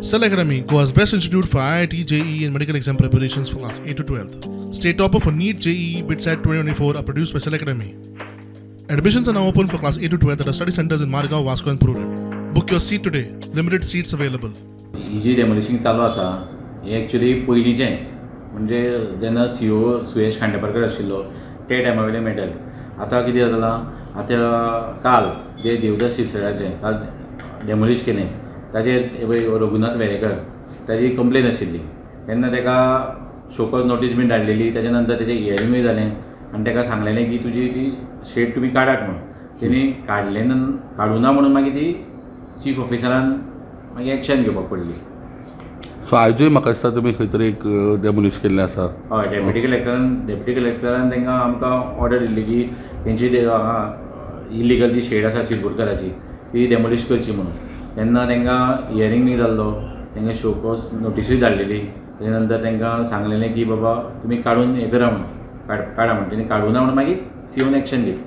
Cell Academy, Goa's best institute for IIT, JEE, and medical exam preparations for class 8 to 12. State topper for NEET, JEE, BITSAT 2024 are produced by Cell Academy. Admissions are now open for class 8 to 12 at our study centers in Margao, Vasco, and Prudent. Book your seat today. Limited seats available. ही जी डेमोलिशींग चालू आसा, हें actually पयलींचें, म्हणजे जेन्ना CO सुयश खांडेपारकर आशिल्लो ते टायमा वयलें मॅटर. आतां कितें जालां, आतां काल जे देवदास शिरसराचें काल डेमोलीश केलें, ताजेर हे पळय रघुनाथ वेरेकर ताजी कंप्लेन आशिल्ली. तेन्ना ताका शोकॉज नोटीस बीन धाडलेली. ताच्या नंतर तेजें हियरिंगूय जालें आनी ताका सांगलेलें की तुजी ती शेड तुमी काडात म्हणून. तेणी काडलें ना, काडूना म्हणून मागीर ती चीफ ऑफिसरान मागीर एक्शन घेवपाक पडली. सो आयजूय म्हाका दिसता तुमी खंय तरी एक डेमोलिश केल्लें आसा. हय, डेप्युटी कलेक्टरान तांकां आमकां ऑर्डर दिल्ली की तेंची इलिगल जी शेड आसा चिरगुटकराची, ती डेमोलिश करची म्हणून. तेन्ना तांकां हियरींग बी जाल्लो, तांकां शोकॉज नोटिसूय धाडलेली. तेच्या नंतर तांकां सांगलेलें की बाबा, तुमी काडून हें करा म्हणून, काडा म्हणून. तेणी काडूना म्हणून मागीर सीओन एक्शन घेतली.